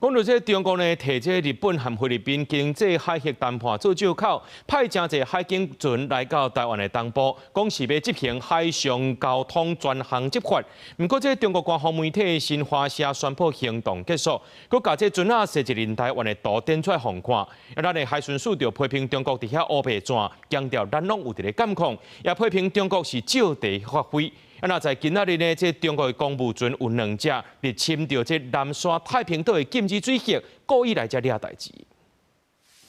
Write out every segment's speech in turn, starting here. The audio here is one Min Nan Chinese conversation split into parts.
講到這中國呢，提這日本和菲律賓經濟海域談判做藉口，派誠濟海警船來到台灣的東部，講是欲執行海上交通專項執法。毋過，這中國官方媒體新華社宣布行動結束，閣共這船仔設一輪台灣的圖展出來予看。啊，咱的海巡署就批評中國佇遐烏白轉，強調咱攏有佇咧監控，也批評中國是借題發揮。啊，若在今仔日呢，這中國的公務船有兩隻入侵著這南沙太平島的禁止水域，故意來遮掠代誌。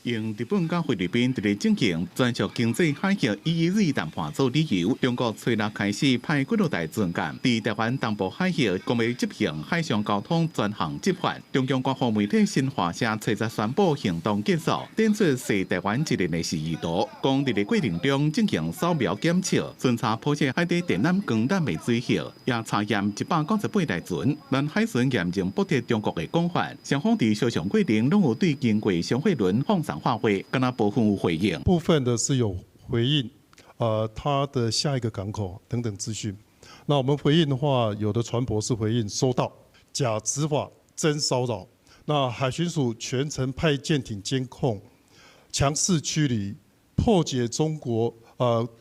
用日本佮菲律賓佇咧進行專屬經濟海域 EEZ 談判做理由，中國初六開始派幾落台船艦佇台灣東部海域，講欲執行海上交通專項執法。中共官方媒體新華社初十宣布行動結束，展出踅台灣一輪的示意圖，講佇咧過程中進行掃描檢測，巡查鋪設海底電纜光纜的水域，也查驗198台船。咱海巡嚴正駁斥中國的講法，雙方佇協商過程攏有對經過商貨輪放送話會，敢若部分有回應。部分的是有回應，它的下一個港口等等資訊。那我們回應的話，有的船舶是回應收到，假執法真騷擾。那海巡署全程派艦艇監控，強勢驅離，破解中國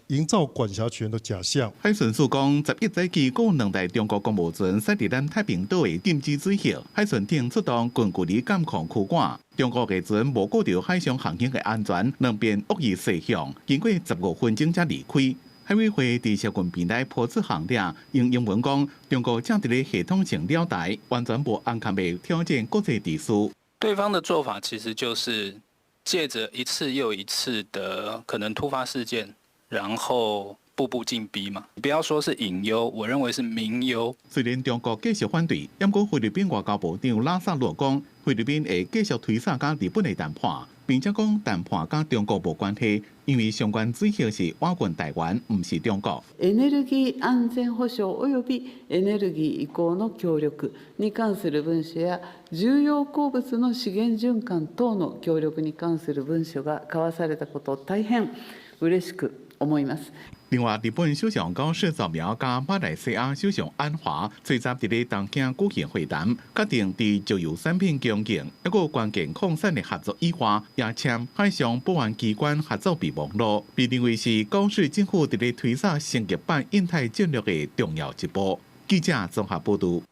營造管轄權的假象。海巡署講，11早起，閣有兩台中國公務船駛佇咱太平島的禁止水域，海巡艇出動近距離監控驅趕。中國的船無顧著海上航行的安全，兩邊惡意駛向，經過15分鐘才離開。海委會佇社群平台拋出行帖，用英文講：中國正佇咧系統性撩台，完全無安全的挑戰國際秩序。對方的做法其實就是借著一次又一次的可能突發事件，然後步步進逼嘛。不要說是隱憂，我認為是明憂。雖然中國繼續反對，毋過菲律賓外交部長拉薩羅講，菲律賓會繼續推捒佮日本的談判，並且講談判佮中國無關係，因為相關水域是倚近台灣，毋是中國。エネルギー安全保障及びエネルギー移行の協力に関する文書や重要鉱物の資源循環等の協力に関する文書が交わされたことを大変嬉しく思います。另外，日本首相高市早苗佮馬來西亞首相安華，初十佇咧東京舉行會談，決定佇石油產品供應、抑閣關鍵礦產的合作以外，也簽海上保安機關合作備忘錄，被認為是高市政府佇咧推捒升級版印太戰略的重要一步。記者綜合報導。